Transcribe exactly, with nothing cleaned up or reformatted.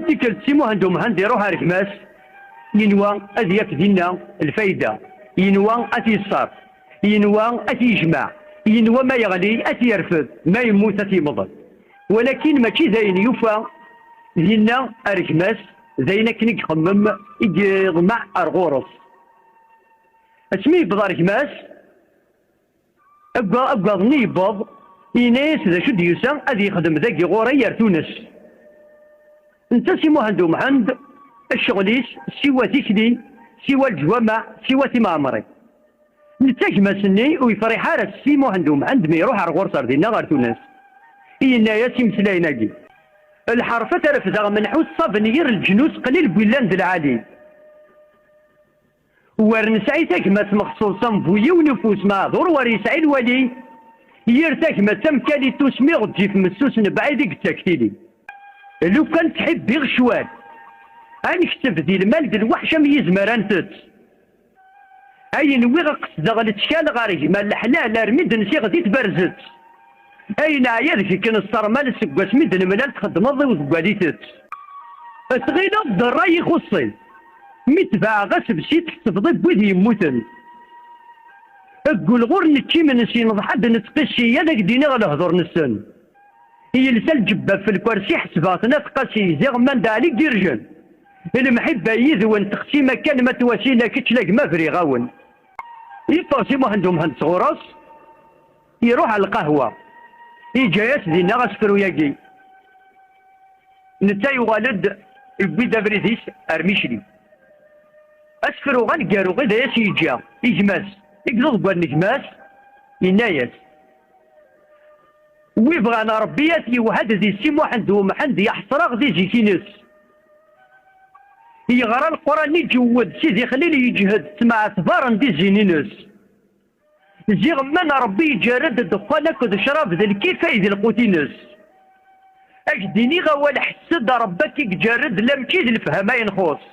Tikkelt Si Muḥend U Mḥend iruḥ ar gma-s, yenwa ad yaf dinna lfayda, yenwa ad t-yeṣṣer, yenwa ad t-yejmeɛ, yenwa ma yeɣli ad t-yerfed, ma yemmut ad t-yemḍel. Walakin mačči d ayen yufa dinna ar gma-s, d ayen akken i ixemmem, i yeḍmeɛ ar ɣur-s. Asmi yewweḍ ar gma-s, agga-, aggaḍ-nni yewweḍ, yenna-yas d acu d-yusa ad yexdem dagi ɣur-i ar Tunes. Netta Si Muḥend U Mḥend, ccɣel-is siwa tikli, siwa leǧwameɛ, siwa timeɛmrin. Netta gma-s-nni ur yefriḥ ara s Si Muḥend U Mḥend mi iruḥ ar ɣur-s ar dinna ɣer Tunes. Yenna-yas imeslayen-agi: Lḥerf ad t-refdeɣ menḥu ṣṣaben yir leǧnus qlil n willan d lɛali. Wer nesɛi tagmat mexṣuṣa n bu yiwen ufus, meɛdur wer yesɛi lwali. Yir tagmat d tamkalit, usmi ɣezzif messus, nebɛid i yettak tili. Lukan ttḥibbiɣ ccwal, ad nekteb di lmal d lweḥc am yizmer ad ntett. Ayen wwiɣ qesdeɣ lettkal ɣer gma leḥlal armi d-nsiɣ di tberzet. Ay neɛya deg-k nessermal seg wasmi d-nemlal txeddmeḍ i uḍeggal itett. Tɣileḍ d ṛṛay ixuṣṣen, mi tbeɛ ɣas bsi tḥesbeḍ i wid yemmuten. Ggul ɣur nečč imensi neḍḥa-d nettqissi ad ak-d-iniɣ lehdur-nsen. Yelsa lǧebbab f lkersi ḥesbeɣ-ten at Qasi ziɣ man d Ɛli Girjen. Lemḥibba yid-wen texsi makan ma twasila kečč la gma briɣ-awen. Yeffeɣ Si Muḥend U Mḥend sɣur-s, iruḥ ɣer lqahwa, iǧǧa-yas dinna asefru-yagi. Netta yuɣal-d, yewwi-d abrid-is ar Micli. Asefru aneggaru i d as-yeǧǧa i gma-s, i d uḍeggal n gma-s, yenna-yas: Wi bɣan Ṛebbi ad t-yewḥed di Si Muḥend U Mḥend, yeḥṣer-aɣ di zik-ines. Yeɣra Leqran iǧewwed, Sidi Xlil yeǧhed, ttemɛetbaren di zzin-ines. Ziɣ man Ṛebbi iǧerred ddexxan akked ccrab d lkif ay d lqut-ines. Ad k-d-iniɣ awal ḥess-d, Ṛebbi ad k-iǧerred, la mačči d lefhama i nxuṣṣ.